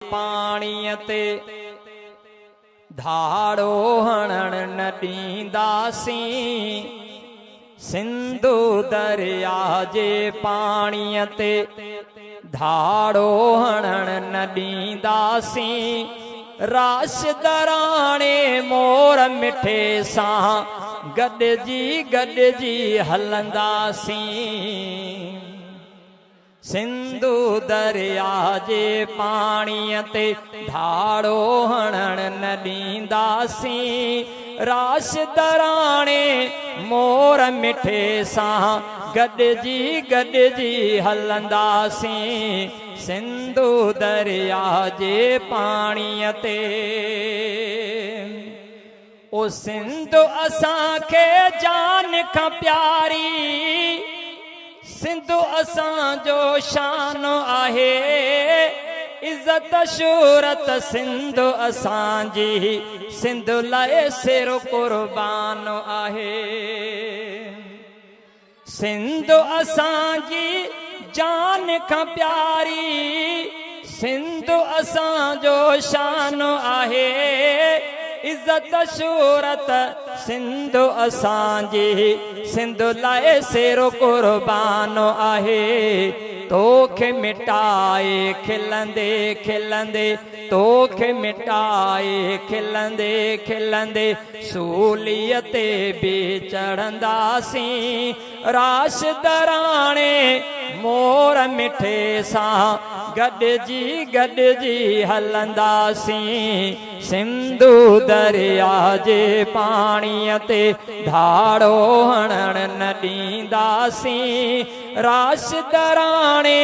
पाणीअ ते धाड़ो हणण न ॾींदासीं। सिंधु दरिया जे पाणीअ ते धाड़ो हणण न ॾींदासीं। राशिदराणे मोर मिठे सां गॾिजी गॾिजी हलंदासीं। सिंधु दरिया जे पाणीअ ते धाड़ो हणण न ॾींदासीं। राशिदराणे मोर मिठे सां गॾिजी गॾिजी हलंदासीं। सिंधु दरिया जे पाणीअ ते ओ सिंधु असांखे जान खां प्यारी, सिंधु असांजो शान आहे। इज़त शूरत सिंधु असांजी, सिंधु लाइ सिर कुर्बान आहे। सिंधु असांजी जान खां प्यारी, सिंधु असांजो शान आहे। इज़त शूरत सिंधु असांजी, सिंधु लाइ सिर कुर्बान आहे। तोखे मिटाए खिलंदे खिलंदे, तोखे मिटाए खिलंदे खिलंदे, सूलीअ ते बि चढ़ंदासीं। राशिदराणे मोर मिठे सां गॾिजी गॾिजी हलंदासीं। सिंधु दरिया जे पाणीअ ते धाड़ो हणण न ॾींदासीं। राशिदराणे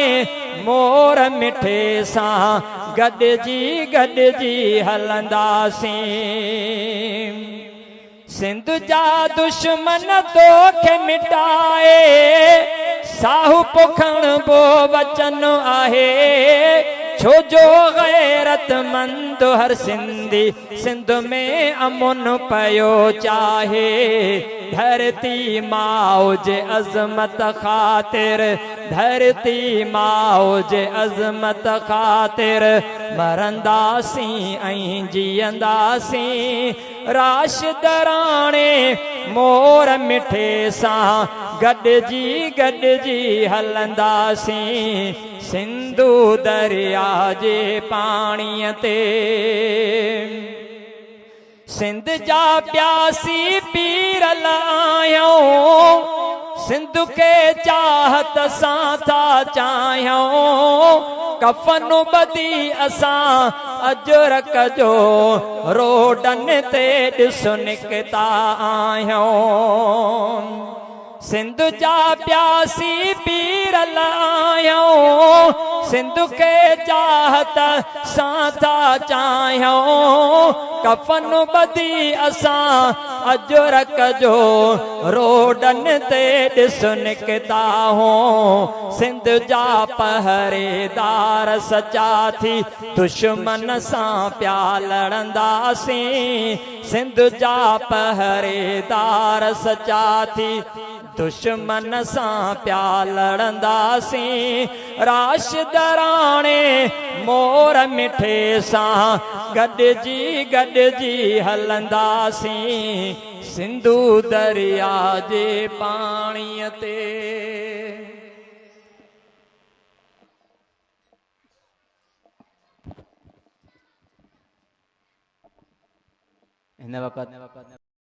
मोर मिठे सां गॾिजी गॾिजी हलंदासीं। सिंध जा दुश्मन तोखे मिटाए, साहू पोखण बो वचन आहे। छो जो ग़ैरतमंद हर सिंधी सिंध में अमुन पियो चाहे। धरती माउ जे अज़मत ख़ातिर, धरती माउ जे अज़मत ख़ातिर, मरंदासीं ऐं जीअंदासीं। राशिदराणे मोर मिठे सां गॾिजी गॾिजी हलंदासीं। सिंधु दरिया जे पाणीअ ते सिंध जा प्यासी पीरल आहियूं, सिंध खे चाहत सां था चाहियूं। कफन ॿधी असां अजरक जो रोडनि ते ॾिस निकिता आहियूं। सिंध जा प्यासी पीरल आहियूं, सिंध खे चाहत सां था चाहियूं। कफन ॿधी असां अजरक जो रोडनि ते ॾिस निकिता हूं। सिंध जा पहरेदार सचा थी दुश्मन सां पिया लड़ंदासीं। सिंध जा पहरेदार सचा थी दुश्मन सां पिया लड़ंदासीं। राशिदराणे मोर मिठे सां गॾिजी गॾिजी हलंदासीं। सिंधु दरिया जे पाणीअ ते। हिन वक़्तु